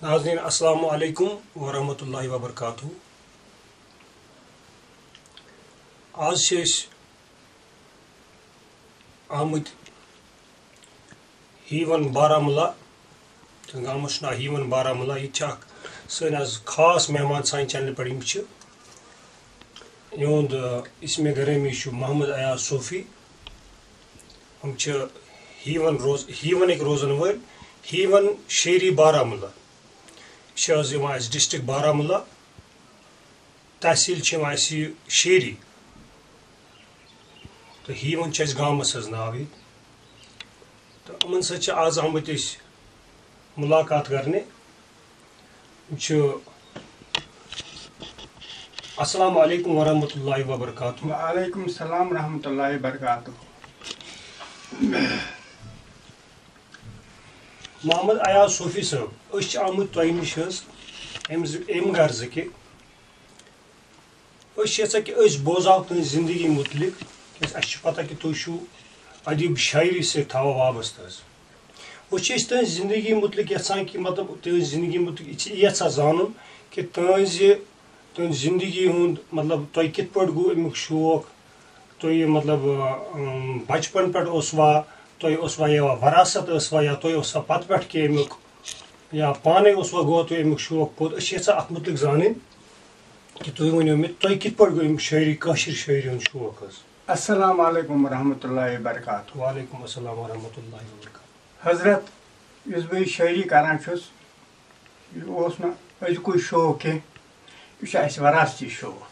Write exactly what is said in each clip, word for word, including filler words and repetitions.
ناظرین، السلام علیکم ورحمۃ اللہ وبرکاتہ۔ آز چھِ أسۍ آمٕتۍ ہیٖون بارہمولہ، تہٕ گامَس چھُ ناو ہیٖون بارہمولہ۔ ییٚتہِ چھِ اَکھ سٲنۍ آز خاص مہمان سانہِ چینلہِ پٮ۪ٹھ۔ یِم چھِ، یِہُنٛد، آ، اسمِ گرامی چھُ محمد ایاز صوفی۔ یِم چھِ ہیٖون روز-، ہیٖونٕکۍ روزَن وٲلۍ، ہیٖون شیری بارہمولہ۔ یہِ چھِ حظ یِوان اَسہِ ڈسٹرکٹ بارہمولہ، تحصیٖل چھِ یِوان اَسہِ یہِ شیری، تہٕ ہیٖون چھِ اَسہِ گامَس حظ ناو ییٚتہِ۔ تہٕ یِمَن سۭتۍ چھِ آز آمٕتۍ أسۍ مُلاقات کَرنہِ۔ یِم چھِ، السلام علیکم ورحمۃ اللہ وبرکاتہ۔ وعلیکم السلام ورحمۃ اللہ وبرکاتہ۔ محمد ایاز صوفی صٲب، أسۍ چھِ آمٕتۍ تۄہہِ نِش حظ اَمہِ زِ-، اَمہِ غرضہٕ کہِ أسۍ چھِ یَژھان کہِ أسۍ بوزہاو تُہٕنٛز زِندگی مُتعلِق، کیٛازِ اَسہِ چھِ پَتہ کہِ تُہۍ چھِو ادیٖب شٲعری سۭتۍ تھاوان وابستہٕ حظ۔ وۄنۍ چھِ أسۍ تُہٕنٛز زِندگی مُتعلِق یَژھان کہِ، مطلب، تُہٕنٛز زِندگی مُتعلِق چھِ یَژھان زانُن کہِ تُہٕنٛزِ، تُہٕنٛز زِندگی ہُنٛد، مطلب، تۄہہِ کِتھ پٲٹھۍ گوٚو اَمیُک شوق؟ تۄہہِ، مطلب، اۭں، بَچپَن پٮ۪ٹھ اوسوا، تۄہہِ اوسوا یا وراثت ٲسوا، یا تۄہہِ اوسا پَتہٕ پٮ۪ٹھ کینٛہہ اَمیُک، یا پانَے اوسوا گوٚو تۄہہِ اَمیُک شوق پوٚت؟ أسۍ چھِ یَژھان اَتھ مُتعلِق زانٕنۍ کہِ تُہۍ ؤنِو مےٚ، تۄہہِ کِتھ پٲٹھۍ گوٚو اَمیُک شٲعری، کٲشِر شٲعری ہُنٛد شوق حظ؟ السلام علیکم ورحمۃ اللہ وبرکاتہ۔ وعلیکم السلام ورحمۃ اللہ وبرکاتہ۔ حضرت، یُس بہٕ یہِ شٲعری کران چھُس، یہِ اوس نہٕ أزکُے شوق کینٛہہ، یہِ چھُ اَسہِ وراثتی شوق۔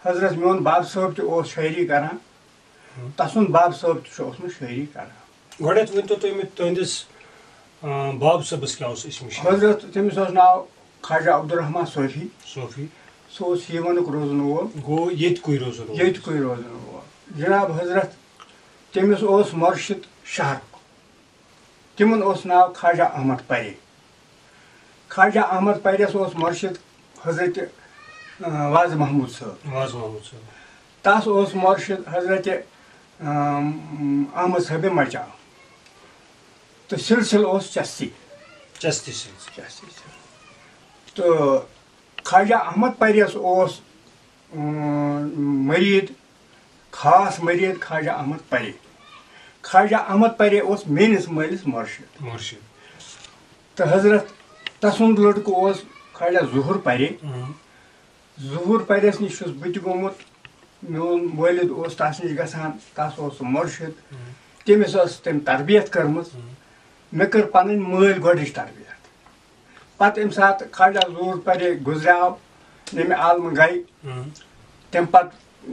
حضرت، میون باب صٲب تہِ اوس شٲعری کران، ہم۔ تَسُنٛد باب صٲب تہِ چھُ اوسمُت شٲعری کران۔ گۄڈٕنٮ۪تھ ؤنۍتو تُہۍ مےٚ، تُہٕنٛدِس، آ، باب صٲبَس کیٛاہ اوس اسمِ شٲعری؟ حضرت، تٔمِس اوس ناو خواجہ عبدالرحمان صوفی۔ صوفی۔ سُہ اوس ہیٖونُک روزَن وول۔ گوٚو ییٚتہِ کُے روزَن وول۔ ییٚتہِ کُے روزَن وول۔ جناب حضرت، تٔمِس اوس مرشد شہرُک۔ تِمن اوس ناو خواجہ احمد پرے۔ خواجہ احمد پرس اوس مرشد حضرت، آ، واز محمود صٲب۔ واز محمود صٲب۔ تس اوس مرشد حضرت، آ، احمد صٲب مچا۔ تہٕ سلسلہٕ اوس چشتی۔ چشتی سلسلہٕ۔ چشتی سلسلہٕ۔ تہٕ خواجہ احمد پرس اوس، اۭں، مریٖد، خاص مریٖد خواجہ احمد پرے۔ خواجہ احمد پرے اوس میٲنِس مٲلِس مرشد۔ مرشد۔ تہٕ حضرت، تسُنٛد لڑکہٕ اوس خواجہ ظہور پرے۔ اۭں۔ ظہور پرس نِش چھُس بہٕ تہِ گوٚمُت۔ میون والد اوس تس نِش گژھان، تس اوس سُہ مرشد۔ اۭں۔ تٔمِس ٲس تٔمۍ تربیت کٔرمٕژ۔ اۭں۔ مےٚ کٔر پنٕنۍ مٲلۍ گۄڈٕنِچ تربیت۔ پتہٕ ییٚمہِ ساتہٕ خواجہ ظہور پرے گُزریو، ییٚمہِ عالمہٕ گٔے، ہم۔ تَمہِ پتہٕ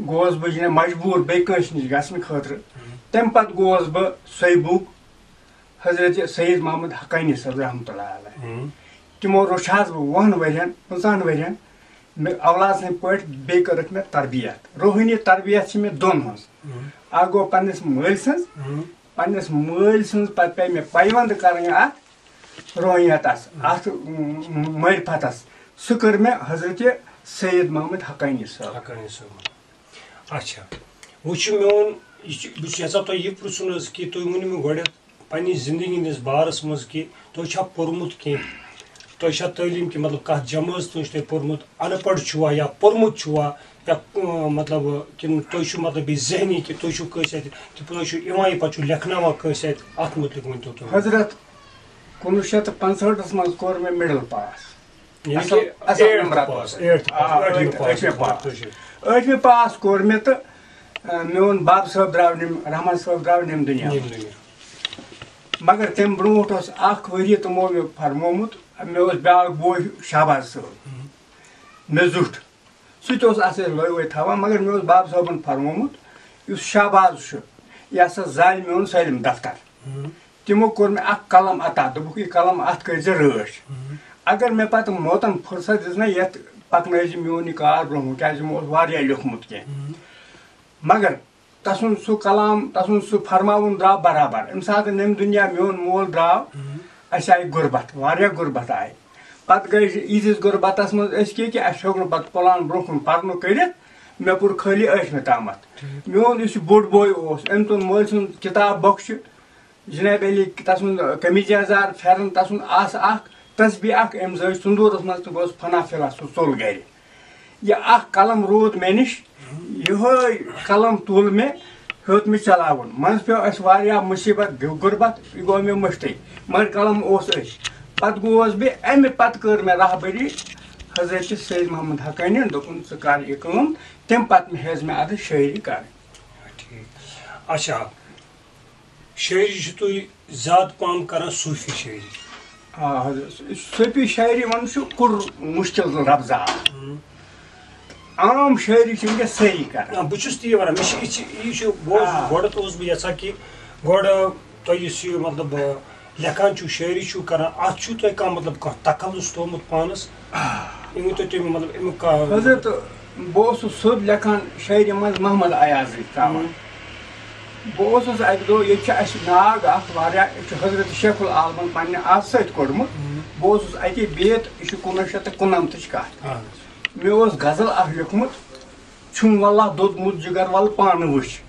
گوس بہٕ یہِ مجبوٗر بیٚیہِ کٲنٛسہِ نِش گژھنہٕ خٲطرٕ۔ ہم۔ تَمہِ پتہٕ گوس بہٕ سویبُک حضرت سید محمد حقانی صٲب رحمتہ اللہ علیہ۔ ہم۔ تِمو روٚچھہس بہٕ وُہن ؤرین، پٕنٛژٕہن ؤرین، مےٚ اولاد سٕنٛدۍ پٲٹھۍ، بیٚیہِ کٔرٕکھ مےٚ تربیت۔ روحٲنی تربیت چھِ مےٚ دۄن ہٕنٛز۔ ہم۔ اکھ گوٚو پننِس مٲلۍ سٕنٛز، ہم۔ پننِس مٲلۍ سٕنٛز، پتہٕ پیٚیہِ مےٚ پیوند کرٕنۍ اتھ روحانیتس، اتھ، م-، معرفتس۔ سُہ کٔر مےٚ حضرت سید محمد حقانی صٲب۔ حقانی صٲب۔ اچھا، وۄنۍ چھُ میون، یہِ چھُ، بہٕ چھُس یژھان تۄہہِ یہِ پرژھُن حظ کہِ تُہۍ ؤنِو مےٚ گۄڈٕنٮ۪تھ پننہِ زندگی ہٕنٛدِس بارس منٛز کہِ تۄہہِ چھا پوٚرمُت کینٛہہ؟ تۄہہِ چھا تعلیٖم کہِ، مطلب، کانٛہہ جمٲژ تُہۍ چھُ تۄہہِ پوٚرمُت، اَن پَڑھ چھُوا یا پوٚرمُت چھُوا؟ یا، اۭں، مطلب، کِنہٕ تُہۍ چھِو، مطلب، یہِ ذہنی کہِ تُہۍ چھِو کٲنٛسہِ اَتھِ، تہٕ تُہۍ چھِو یِوان یہِ پَتہٕ چھِو لیکھناوان کٲنٛسہِ اَتھِ، اَتھ مُتعلِق ؤنۍتو تُہۍ۔ حضرت، کُنوُہ شیٚتھ تہٕ پانٛژہٲٹھس منٛز کوٚر مےٚ مِڈل پاس۔ یعنی اَصٕل، کہِ اَصٕل eighth نمبرات pass، ٲسۍ۔ Eighth pass، آ، ٲٹھمہِ ٲٹھ-، pass، ٲٹھمہِ pass۔ ٲٹھمہِ pass کوٚر مےٚ تہٕ، آ، میون بَب صٲب درٛاو نِم-، رحمان صٲب درٛاو نِم دُنیا۔ نِم دُنیا۔ مگر تَمہِ برونٛٹھ اوس اَکھ ؤری تِمو مےٚ فرمومُت، مےٚ اوس بیٛاکھ بوے شہباز صٲب، ہُم۔ مےٚ زیُٹھ۔ سُہ تہِ اوس اَتھ سۭتۍ لٲوِتھ تھاوان، مگر مےٚ اوس باب صٲبَن فرمومُت، یُس شہباز چھُ، یہِ ہسا زالہِ میون سٲلِم دفتر۔ ہُم۔ تِمو کوٚر مےٚ اَکھ قلم عطا، دوٚپُکھ، "یہِ قلم اَتھ کٔرۍ زِ رٲچھ۔ ہُم۔ اگر مےٚ پَتہٕ موتَن فرصت دِژ نہ، یَتھ پَکنٲوۍ زِ میون یہِ کار برونٛہہ کُن، کیٛازِ یِمو اوس واریاہ لیوٚکھمُت کینٛہہ۔" ہُم۔ مگر تسُنٛد سُہ کلام، تسُنٛد سُہ فرماوُن درٛاو برابر۔ ییٚمہِ ساتہٕ نٮ۪مہِ دُنیا میون مول درٛاو، ہُم۔ اَسہِ آیہِ غُربت، واریاہ غُربت آیہِ۔ پتہٕ گٔے أسۍ یِتھِس غُربتس منٛز أسۍ کہِ، کہِ اَسہِ ہیوٚک نہٕ پتہٕ پلان برٛونٛہہ کُن پرنُک کٔرِتھ۔ مےٚ پوٚر خٲلی ٲٹھمہِ تامتھ۔ ٹھیٖک۔ میون یُس یہِ بوٚڑ بوے اوس، أمۍ تُل مٲلۍ سُنٛد کِتاب بۄکسہِ، جناب علی، تسُنٛد قمیٖض یزار، پھٮ۪رن، تسُنٛد آسہٕ اکھ، تسبیح اکھ أمۍ زٲج تندورس منٛز تہٕ گوس فنا فلا سُہ ژوٚل گرِ۔ یہِ اکھ قلم روٗد مےٚ نِش، یِہوٚے قلم تُل مےٚ، ہیوٚت مےٚ چلاوُن۔ منٛزٕ پیوٚو اَسہِ واریاہ مُصیٖبت، بیٚیہِ غُربت، یہِ گوٚو مےٚ مٔشتٕے، مگر قلم اوس أتھۍ۔ پتہٕ گوس بہٕ، اَمہِ پتہٕ کٔر مےٚ رہبری حضرت سید محمد حقٲنیَن، دوٚپُن، "ژٕ کر یہِ کٲم"۔ تَمہِ پتہٕ مےٚ ہیٚژ مےٚ اَتھ شٲعری کرٕنۍ۔ ٹھیٖک۔ اچھا، شٲعری چھِو تُہۍ زیادٕ پَہَم کران صوٗفی شٲعری؟ آ، حضرت، صوفی شاعری وَنُن چھُ کُر مُشکِل لفظا۔ عام شٲعری چھِ وٕنکیٚس سٲری کران۔ نہ، بہٕ چھُس تی وَنان، مےٚ چھِ یہِ چھِ، یہِ چھُ، بہٕ اوسُس، آ۔ گۄڈٕ تہِ اوسُس بہٕ یَژھان کہِ گۄڈٕ تۄہہِ یُس یہِ، مطلب، لیکھان چھُو، شٲعری چھُو کران، اَتھ چھُو تۄہہِ کانٛہہ، مطلب، کانٛہہ تخلص تھوٚومُت پانَس؟ یہِ ؤنۍ تو تُہۍ مےٚ، مطلب، اَمیُک کانٛہہ، حضرت، بہٕ اوسُس سیوٚد لیکھان شٲعری منٛز محمد ایازٕے ترٛاوان۔ بہٕ اوسُس اَکہِ دۄہ، ییٚتہِ چھُ اَسہِ ناگ اَکھ واریاہ، یہِ چھُ حضرت شیخ العالمَن پنٛنہِ اَتھٕ سۭتۍ کوٚڑمُت۔ بہٕ اوسُس اَتی بِہِتھ، یہِ چھُ کُنوُہ شیٚتھ تہٕ کُننَمتٕچ کَتھ۔ مےٚ اوس غزل اَکھ لیوٚکھمُت، "چھُم واللہ دوٚدمُت جِگر وَلہٕ پانہٕ وٕچھ،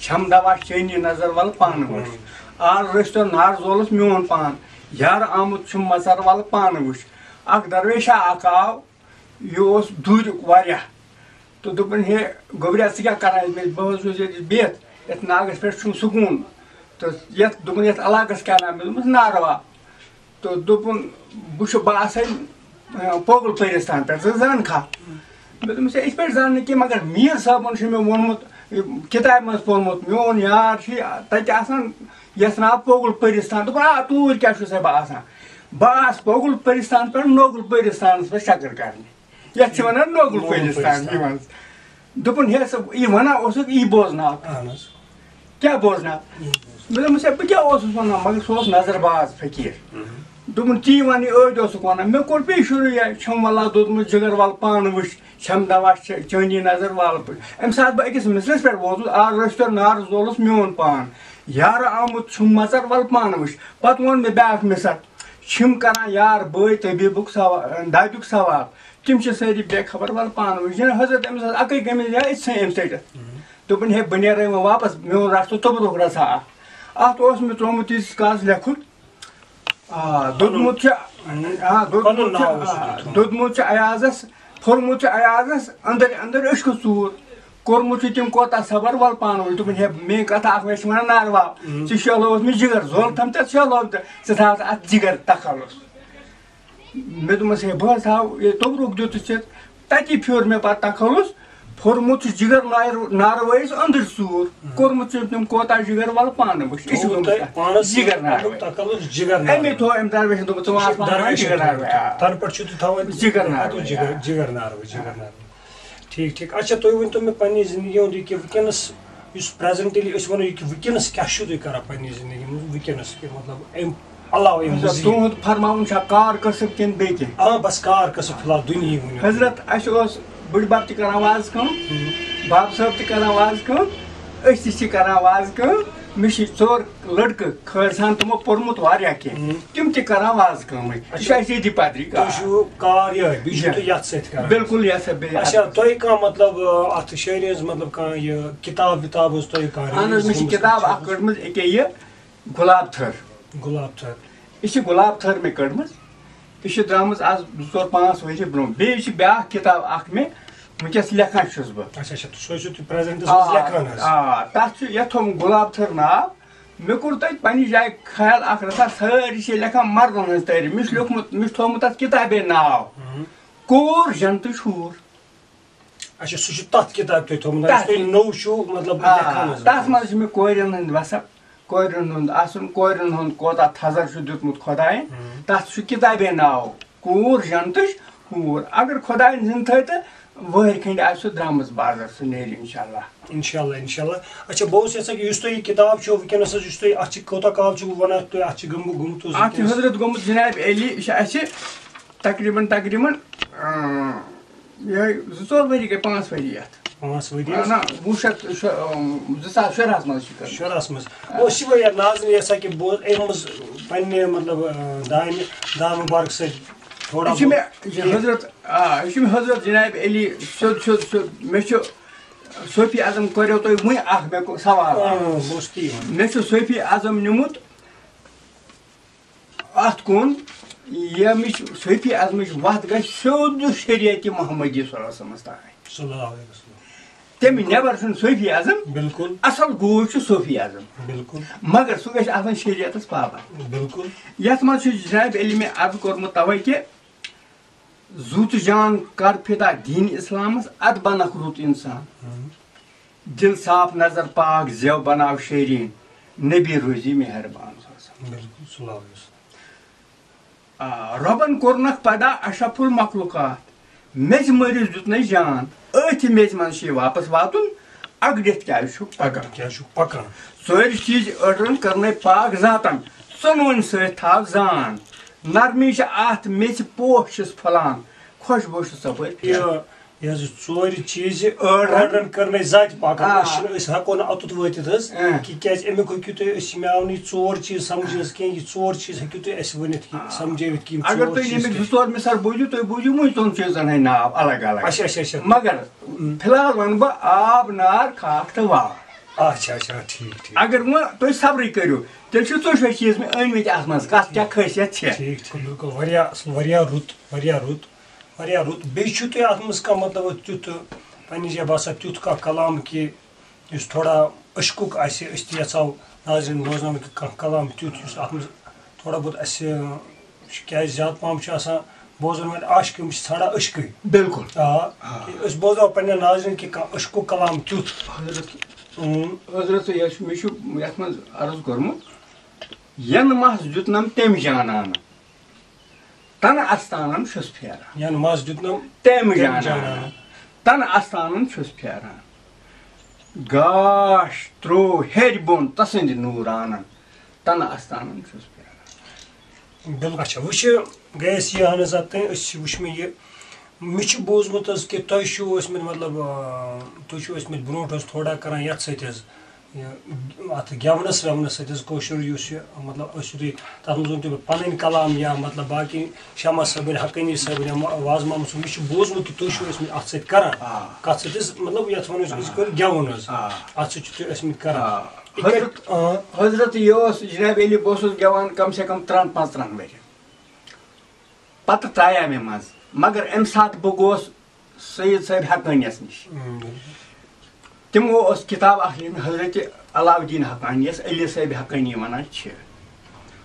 چھَم دَوا چٲنی نظر وَلہٕ پانہٕ وٕچھ، آر رٔسۍ تہٕ نار زولُس میون پان، یارٕ آمُت چھُم مَژَر وَلہٕ پانہٕ وٕچھ۔" اَکھ درویشا اَکھ آو، یہِ اوس دوٗریُک واریاہ۔ تہٕ دوٚپُن، "ہے گوٚبریا، ژٕ کیٛاہ کران ییٚتہِ؟" مےٚ، بہٕ حظ چھُس ییٚتہِ بِہِتھ، یَتھ ناگَس پٮ۪ٹھ چھُم سکوٗن۔ تہٕ یَتھ، دوٚپُن، "یَتھ علاقَس کیٛاہ ناو؟" مےٚ دوٚپمَس، "ناروا۔" تہٕ دوٚپُن، "بہٕ چھُس، بہٕ آسَے، اَ، پوگُل پٲرِستان پٮ۪ٹھ، ژٕ زانکھا؟" مےٚ دوٚپمَس، "ہے، یِتھ پٲٹھۍ زانہٕ نہٕ کینٛہہ، مگر میٖر صٲبُن چھُ مےٚ ووٚنمُت، یہِ کِتابہِ منٛز پوٚرمُت، میون یار چھُ تَتہِ آسان، یَتھ ناو پوگُل پٲرِستان۔" دوٚپُن، "آ، توٗرۍ کیٛاہ چھُسَے بہٕ آسان؟" بہٕ آس پوگُل پٲرِستان پٮ۪ٹھ نوگُل پٲرِستانَس پٮ۪ٹھ چکر کرنہِ۔ یَتھ چھِ وَنان نوگُل نوگُل پٲرِستان پٲرِستان۔ یِوان۔ دوٚپُن، "ہے، سا یہِ وَنان اوسُکھ، یی بوزناو۔" اہن حظ۔ کیٛاہ بوزناو؟ مےٚ دوٚپمَس، "ہے، بہٕ کیٛاہ اوسُس وَنان؟" مگر سُہ اوس نظر باز فقیٖر۔ دوٚپُن، "تی وَنٕے، أدۍ اوسُکھ وَنان۔" مےٚ کوٚر بیٚیہِ شروٗع، یہِ چھَم وَلا دوٚدمُت جِگر وَل پانہٕ وٕچھ، چھَم دَوا چٲنی نظر وَل پٲٹھۍ۔ اَمہِ ساتہٕ بہٕ أکِس مِصرَس پٮ۪ٹھ ووتُس، آر رٔسۍ تہٕ نار زولُس میون پان، یارٕ آمُت چھُم مَژَر وَل پانہٕ وٕچھ۔ پَتہٕ ووٚن مےٚ بیٛاکھ مِصر، چھِم کران یار بٲے طبیٖبُک ثوا-، دادیُک ثواب۔ تِم چھِ سٲری بے خبر، وَلہٕ پانہٕ وٕچھ۔ یعنی حضرت أمِس ٲس اَکٕے قمیٖض یا أتھۍ ژھٕنۍ أمۍ ژٔٹِتھ۔ دوٚپُن، "ہے، بہٕ نیرَے وۄنۍ واپَس، میون رَٹھ ژٕ توٚبرُک رَژھا اَکھ۔" اَتھ اوس مےٚ ترٛوومُت تیٖتِس کالَس لیکھُن۔ آ، دوٚدمُت چھُ، آ، دوٚدمُت پَنُن چھُ، ناو اوس آ، لیوٚکھمُت۔ دوٚدمُت چھُ ایازَس، پھوٚرمُت چھُ ایازَس أنٛدٕرۍ أنٛدٕرۍ أچھکہٕ ژوٗر۔ کوٚرمُت چھُ تٔمۍ کوتاہ صبر، وَلہٕ پانہٕ وٕچھ۔ دوٚپُن، "ہے، میٛٲنۍ کَتھا اَکھ وَے چھِ وَنان ناروا۔ ژٕ شیلووُتھ مےٚ جِگر، زول تھَم ژےٚ شیلوو تہٕ ژٕ تھاوَتھ اَتھ جِگر تخلص۔" مےٚ دوٚپمَس، "ہے، بہٕ حظ تھاوٕ یہِ توٚبرُک دیُتُتھ ژےٚ۔" تَتی پھیوٚر مےٚ پَتہٕ تخلص، پھوٚرمُت چھُ جِگر نارٕ-، ناروٲیِس أنٛدٕرۍ ژوٗر، کوٚرمُت چھُ تٔمۍ کوتاہ جِگر، وَلہٕ پانہٕ وٕچھ۔ یہِ چھُ تھوٚومُت گوٚمُت تۄہہِ تَتھ پانَس جِگر ناروٲیِس۔ تخلص جِگر اَمے ناروٲیِس۔ تھوٚو أمۍ درویشَن، دوٚپُن، "ژٕ وَن اَتھ پانَس وَن درویشَن جِگر دوٚپُن۔ ناروٲیِس۔" آ۔ تَنہٕ پٮ۪ٹھ چھُو تُہۍ تھاوان جِگر ناروٲیِس۔ جِگر، جِگر ناروٲیِس، جِگر ناروٲیِس۔ ٹھیٖک، ٹھیٖک۔ اچھا، تُہۍ ؤنۍ تو مےٚ پننہِ زندگی ہُنٛد یہِ کہِ وٕنکیٚنَس یُس presently أسۍ وَنو یہِ کہِ وٕنکیٚنَس کیٛاہ چھُو تُہۍ کران پننہِ زندگی منٛز وٕنکیٚنَس کہِ مطلب اَمہِ علاوٕ اَمہِ حضرت، مزیٖد؟ تُہُنٛد فرماوُن چھا کار کسب کِنہٕ بیٚیہِ کینٛہہ؟ آ، بس کار کسب فی الحال دُنیاہٕے ؤنِو۔ حضرت، اَسہِ اوس بٕڈبب تہِ کران وازٕ کٲم، بب صٲب تہِ کران وازٕ کٲم، أسۍ تہِ چھِ کران وازٕ کٲم۔ مےٚ چھِ ژور لڑکہٕ، خٲر سان تِمو پوٚرمُت واریاہ کینٛہہ۔ تِم تہِ کران وازٕ کٲمٕے۔ یہِ چھُ اچھا۔ اَسہِ ییٚتی پدری تُہۍ کار۔ چھِو کار یِہوٚے، بیٚیہِ چھِو تُہۍ یَتھ سۭتۍ کران؟ بِلکُل یَتھ سۭتۍ بیٚیہِ اچھا، اَتھ۔ تۄہہِ کانٛہہ مطلب، آ، اَتھ شٲعری ہٕنٛز مطلب کانٛہہ یہِ کِتاب وِتاب ٲس تۄہہِ کانٛہہ اہن حظ، release مےٚ چھِ گٔمٕژ؟ کِتاب اَکھ کٔڑمٕژ، ییٚکیٛاہ یہِ گۄلاب تھٔر۔ گۄلاب تھٔر۔ یہِ چھِ گۄلاب تھٔر مےٚ کٔڑمٕژ۔ یہِ چھِ درٛامٕژ آز زٕ ژور پانٛژھ ؤری برٛونٛہہ۔ بیٚیہِ چھِ بیٛاکھ کِتاب اَکھ مےٚ، وٕنکیٚس لیکھان چھُس بہٕ۔ اچھا، اچھا، تُہۍ چھِو تہِ presentس منٛز آ، لیکھان حظ؟ آ، تَتھ چھُ، یَتھ تھوٚومُت گۄلاب تھٔر ناو۔ مےٚ کوٚر تَتہِ پننہِ جایہِ خیال اکھ رژھا، سٲری چھِ لیکھان مردن ہٕنٛز تعریٖف۔ مےٚ چھُ لیوٚکھمُت، مےٚ چھُ تھوٚومُت تَتھ کِتابہِ ناو، کوٗر جنتٕچ حوٗر۔ اچھا، سُہ چھُ تَتھ کِتابہِ تۄہہِ تھوٚومُت، یُس تَتھ تُہۍ نوٚو چھُو، مطلب، آ، لیکھان حظ تَتھ وٕنکیٚنَس۔ منٛز چھِ مےٚ کورٮ۪ن ہٕنٛدۍ وَسَب، کورٮ۪ن ہُنٛد اَسُن، کورٮ۪ن ہُنٛد کوتاہ تھَزَر چھُ دیُتمُت خۄدایَن۔ تَتھ چھُ کِتابے ناو کوٗر جنتٕچ حوٗر۔ اگر خۄدایَن زِندٕ تھٲے تہٕ وٕہٕرۍ کھٔنٛڈۍ آسہِ سُہ درٛامٕژ بازر، سُہ نیرِ اِنشاء اللہ۔ انشاءاللہ، انشاءاللہ۔ اچھا، بہٕ اوسُس یژھان کہِ یُس تۄہہِ یہِ کِتاب چھو وٕنکیٚنَس حظ، یُس تۄہہِ اَتھ چھِ، کوٗتاہ کال چھُو وَنان تُہۍ اَتھ چھِ گٔمٕتۍ، گوٚمُت اوس اَتھ چھِ وٕنکیٚنَس؟ حضرت گوٚمُت جناب علی، یہِ چھِ اَسہِ تقریباً، تقریباً، اۭں، یِہوٚے زٕ ژور ؤری گٔے، پانٛژھ ؤری یَتھ۔ پانٛژھ ؤری نہ، حظ؟ نہ، وُہ شیٚتھ شُ-، اۭں، زٕ ساس شُراہَس منٛز چھِ کٔرمٕژ۔ شُراہَس منٛز۔ بہٕ اوسُس یِہوٚے یَتھ ناظرین یژھان کہِ بہٕ اوسُس اَمہِ منٛز پنٛنہِ، مطلب، اۭں، دامہِ، دامہٕ مُبارک سۭتۍ تھوڑا یہِ چھِ مےٚ، بہت یہِ کینٛہہ۔ حضرت، آ، یہِ چھِ مےٚ حضرت جناب علی سیوٚد، سیوٚد، سیوٚد۔ مےٚ چھُ صوفی اعظم کریو تۄہہِ وٕنۍ اکھ مےٚ کو-، سوال اکھ۔ اۭں، بہٕ اوسُس تی وَنان۔ مےٚ چھُ صوفی اعظم نیوٗمُت اَتھ کُن، ییٚمِچ صوفی ازمٕچ وَتھ گژھِ سیوٚد شریعت محمدی صلی اللہ علیہ وسلمس تام۔ صلی اللہ علیہ وسلم۔ تَمہِ نٮ۪بر چھُنہٕ صوفی ازم، بالکل۔ اصل گوٗج چھُ صوفی ازم۔ بالکل۔ مگر سُہ گژھِ آسُن شریعتس پابند۔ بالکل۔ یتھ منٛز چھُ جناب علی مےٚ عرض کوٚرمُت توے کہِ زُو تہٕ جان کر فدا دین اسلامس، ادٕ بنکھ رُت انسان۔ ہم۔ دل صاف نظر پاک زیو بناو شیرین، نبی روزی مہربان۔ بالکل، صلی اللہ علیہ وسلم۔ آ، رۄبن کوٚرنکھ پدا اشرف المخلوقات، میٚژِ مٲرِس دیُتنَے جان، أتھۍ میٚژِ منٛز چھُے واپس واتُن، اگڑِتھ کیازِ چھُکھ پکان؟ اگڑِتھ کیازِ چھُکھ پکان؟ ژورِ چیٖزِ أڑرن کٔرنَے پاک ذاتن، ژۄنوٕنۍ سۭتۍ تھاو زان، نرمی چھِ اتھ میٚژِ پوش چھِس پھۄلان، خۄشبو چھِ ژۄپٲرۍ پھیران۔ یہِ یہِ حظ یہِ ژورِ چیٖزِ أڑرن۔ أڑرن کٔر مےٚ ذاتِ پاکن۔ آ۔ أسۍ چھِنہٕ، أسۍ ہٮ۪کو نہٕ اوٚتتھ وٲتِتھ حظ۔ آ۔ کہِ کیازِ اَمیُک ہیٚکِو تُہۍ، أسۍ، مےٚ آو نہٕ یہِ ژور چیٖز سمجھنس کینٛہہ، یہِ ژور چیٖز ہیٚکِو تُہۍ اَسہِ ؤنِتھ کہِ آ۔ سمجھٲوِتھ کہِ یِم اگر ژور تُہۍ چیٖز ییٚمِکۍ کیٛاہ زٕ ژور مِثال بوٗزِو، تُہۍ بوٗزِو وۄنۍ ژۄن چیٖزن ہٕنٛدۍ ناو الگ الگ۔ اچھا، اچھا، اچھا۔ مگر ہم۔ فی الحال وَنہٕ بہٕ آب، نار، خاک تہٕ واو۔ اچھا، اچھا، ٹھیٖک، ٹھیٖک۔ اگر وۄنۍ تُہۍ صبرٕے کٔرِو، تیٚلہِ چھِو ژۄشوَے چیٖز مےٚ أنۍ مٕتۍ اَتھ منٛز، کَتھ کیٛاہ خٲصیت چھےٚ۔ ٹھیٖک، ٹھیٖک، بِلکُل، واریاہ اَصٕل، واریاہ رُت، واریاہ رُت۔ واریاہ رُت۔ بیٚیہِ چھُو تۄہہِ اَتھ منٛز کانٛہہ، مطلب، تیُتھ، پنٛنہِ جایہِ باسان تیُتھ کانٛہہ کلام کہِ یُس تھوڑا عشقُک آسہِ، أسۍ تہِ یَژھو ناظریٖن بوزناوُن کہِ کانٛہہ کلام تیُتھ یُس اَتھ منٛز تھوڑا بہت اَسہِ، کیٛازِ زیادٕ پَہَم چھُ آسان بوزَن وٲلۍ عاشق، یِم چھِ ژھانٛڈان عشقٕے۔ بِلکُل۔ آ، آ۔ کہِ أسۍ بوزناوو پنٛنٮ۪ن ناظریٖن کہِ کانٛہہ عشقُک کلام تیُتھ۔ حضرت، اۭں۔ حضرت، یہِ چھُ، مےٚ چھُ یَتھ منٛز عرض کوٚرمُت، یَنہٕ مَس دیُتنَم تٔمۍ جانانَن۔ تنہٕ استانن چھُس پھیران۔ یَنہٕ مَس دیُتنَم تٔمۍ تٔمۍ جانان۔ جانان۔ تنہٕ استانن چھُس پھیران۔ گاش ترٛوو ہیٚرِ بۄن تسٕنٛدِ نوٗرانن۔ تنہٕ استانن چھُس پھیران۔ بِلکُل۔ اچھا، وٕچھ، گٔے أسۍ یہِ اہن حظ، اَتھ تانۍ، أسۍ چھِ، وٕچھ مےٚ یہِ، مےٚ چھُ بوٗزمُت حظ کہِ تۄہہِ چھُو ٲسمٕتۍ، مطلب، آ، تُہۍ چھُو ٲسمٕتۍ برونٛٹھ حظ تھوڑا کران یَتھ سۭتۍ حظ، یہِ، اَتھ گٮ۪ونَس وٮ۪ونَس سۭتۍ حظ کٲشُر یُس یہِ، مطلب، ٲسِو تُہۍ تَتھ منٛز ؤنۍ تُہۍ مےٚ پَنٕنۍ کلام یا، مطلب، باقٕے شمع صٲبٕنۍ، حقٲنی صٲبٕنۍ یا ما-، وازٕ محمد صٲب، مےٚ چھُ بوٗزمُت کہِ تُہۍ چھِو ٲسمٕتۍ اَتھ سۭتۍ کران۔ آ۔ کَتھ سۭتۍ حظ، مطلب، یَتھ وَنو أسۍ، أسۍ کٔرۍ گٮ۪وُن حظ۔ آ۔ اَتھ سۭتۍ چھِو تُہۍ ٲسمٕتۍ کران۔ آ۔ یہِ کَتہِ، حضرت، آ۔ حضرت، یہِ اوس جناب علی، بہٕ اوسُس گٮ۪وان کم سے کم ترٛٮ۪ن پانٛژترٛہَن ؤرِین۔ پتہٕ ترٛایاو مےٚ منٛز، مگر اَمہِ ساتہٕ بہٕ گوس سید صٲب حقانیَس نِش۔ اۭں، بِلکُل۔ تِمو ٲس کِتاب اَکھ لیٖکھمٕژ حضرت علاؤالدین حقانیَس، علی صٲب حقانی وَنان چھِ۔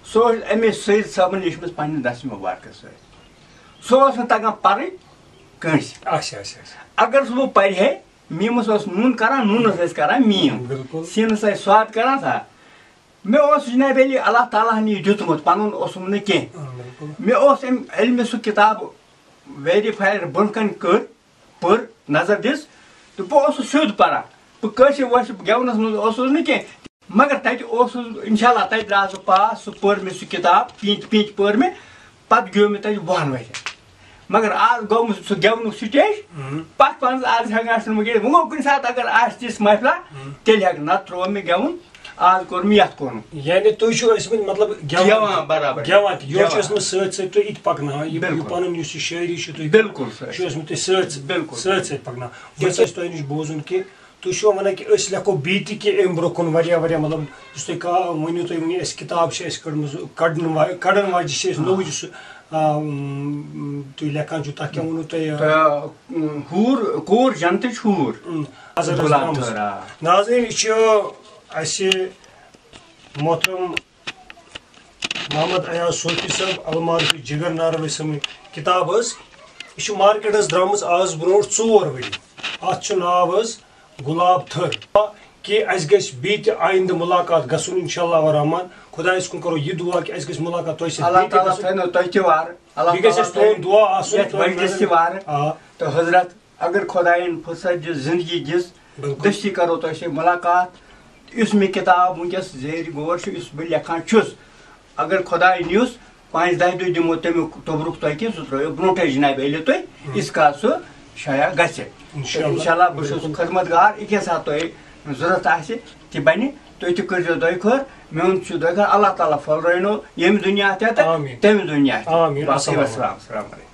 سُہ اوس أمِس سید صٲبَن لیٖچھمٕژ پنٛنہِ دَستہِ مُبارکَس سۭتۍ۔ سُہ اوس نہٕ تَگان پَرٕنۍ کٲنٛسہِ۔ اچھا، اچھا، اچھا۔ اگر سُہ بہٕ پَرِ ہے، میٖمَس اوس نوٗن کَران، نوٗنَس ٲسۍ کَران میٖم۔ بِلکُل۔ سیٖنَس ٲسۍ سواد کَران سا۔ مےٚ اوس جناب علی اللہ تعالیٰ ہن یہِ دیُتمُت، پنُن اوسُم نہٕ کینٛہہ۔ آ، بِلکُل۔ مےٚ اوس أمۍ، ییٚلہِ مےٚ سُہ کِتاب ویریفایر برونٛہہ کنہِ کٔر، پٔر، نظر دِژ، تہٕ بہٕ اوسُس سیوٚد پران۔ بہٕ کٲشِر وٲشِر گٮ۪ونس منٛز اوسُس نہٕ کینٛہہ، مگر تتہِ اوسُس، انشاءاللہ، تتہِ درٛاس بہٕ پاس۔ سُہ پٔر مےٚ سُہ کِتاب، پیٖنتہِ پیٖنتہِ پٔر مےٚ، پتہٕ گیوٚو مےٚ تتہِ وُہن ؤرین۔ مگر آز گوٚو مےٚ سُہ گٮ۪ونُک سٹیج، اۭں۔ پتھ پانس آز ہٮ۪کان چھُنہٕ وۄنۍ گٮ۪وِتھ۔ وۄنۍ گوٚو کُنہِ ساتہٕ اگر آسہِ تِژھ محفلہ، اۭں۔ تیٚلہِ ہٮ۪کہٕ، نتہٕ ترٛوو مےٚ گٮ۪وُن۔ آز کوٚر مےٚ یَتھ کُن۔ یعنی تُہۍ چھِو ٲسمٕتۍ، مطلب، گٮ۪وان، گٮ۪وان برابر۔ گٮ۪وان تہِ۔ یورٕ چھُ گٮ۪وان۔ ٲسمٕژ سۭتۍ سۭتۍ تُہۍ یہِ تہِ پَکناوان۔ یہِ، یہِ بِلکُل۔ پَنُن یُس یہِ شٲعری چھِ، تُہۍ بِلکُل سۭتۍ۔ چھِو ٲسمٕتۍ تُہۍ سۭتۍ، بِلکُل۔ سۭتۍ سۭتۍ پَکناوان۔ یُس یُس اَسہِ تۄہہِ نِش بوزُن کہِ تُہۍ چھِوا وَنان کہِ أسۍ لیکھو بیٚیہِ تہِ کینٛہہ اَمہِ برٛونٛہہ کُن واریاہ، واریاہ، مطلب، یُس تُہۍ کا-، ؤنِو تُہۍ وٕنہِ اَسہِ کِتاب چھِ اَسہِ کٔڑمٕژ، کَڑن وا-، کَڑن واجہِ چھِ أسۍ آ۔ نوٚو یُس، آ، اۭم، تُہۍ لیکھان چھِو، تَتھ کیٛاہ ووٚنوُ تۄہہِ؟ تہٕ، اۭم، حوٗر، کوٗر جنتٕچ حوٗر۔ اۭم، اظہر حظ غلام درٛامٕژ۔ تھٲر، آ۔ ناظریٖن، یہِ چھِ اَسہِ محترم محمد ایاز صوفی صٲب، المعارف جگر ناروی سٕنٛز کِتاب حظ۔ یہِ چھِ مارکیٹَس درٛامٕژ آز برونٛٹھ ژور ؤری۔ اَتھ چھُ ناو حظ گُلاب تھٔر۔ کہِ اَسہِ گژھِ بیٚیہِ تہِ آیِندٕ مُلاقات گژھُن، اِنشاءاللہ الرحمن۔ خۄدایَس کُن کَرو یہِ دُعا کہِ اَسہِ گژھِ مُلاقات تۄہہِ سۭتۍ اللہ بیٚیہِ تہِ تعالیٰ گژھُن۔ تھٲینو تۄہہِ تہِ وارٕ، اللہ بیٚیہِ گژھِ تعالیٰ اَسہِ تُہُنٛد تھٲینو دُعا آسُن، یَتھ تُہُنٛد مجلِس تہِ نظر۔ وارٕ۔ آ۔ تہٕ حضرت، اگر خۄدایَن فرصت دِژ، زندگی دِژ، بِلکُل۔ دٔستی کَرو تۄہہِ سۭتۍ مُلاقات۔ یُس مےٚ کِتاب وٕنکیٚس زیرِ غور چھُ، یُس بہٕ لیکھان چھُس، اگر خۄداے نیُس، پانٛژِ دَہہِ دۄہہِ دِمو تَمیُک توٚبرُک تۄہہِ کینٛہہ، سُہ ترٛٲیِو برونٛٹھَے جناب علی تُہۍ، ہُم۔ یِژھ کال سُہ شایع گژھِ۔ اِنشاءاللہ۔ اِنشاءاللہ، بہٕ چھُس بِلکُل۔ خدمت گار، یہِ کینٛہہ ساتہٕ تۄہہِ ضوٚرَتھ آسہِ، تہِ بَنہِ، تُہۍ تہِ کٔرۍزیو دۄیہِ خٲر، میون چھُ دۄیہِ خٲر، اللہ تعالیٰ پھۄلرٲینو ییٚمہِ دُنیا تہِ تہٕ آمیٖن۔ تَمہِ دُنیا تہِ۔ آمیٖن۔ باقٕے السلام۔ وَسَلام، السلام علیکُم۔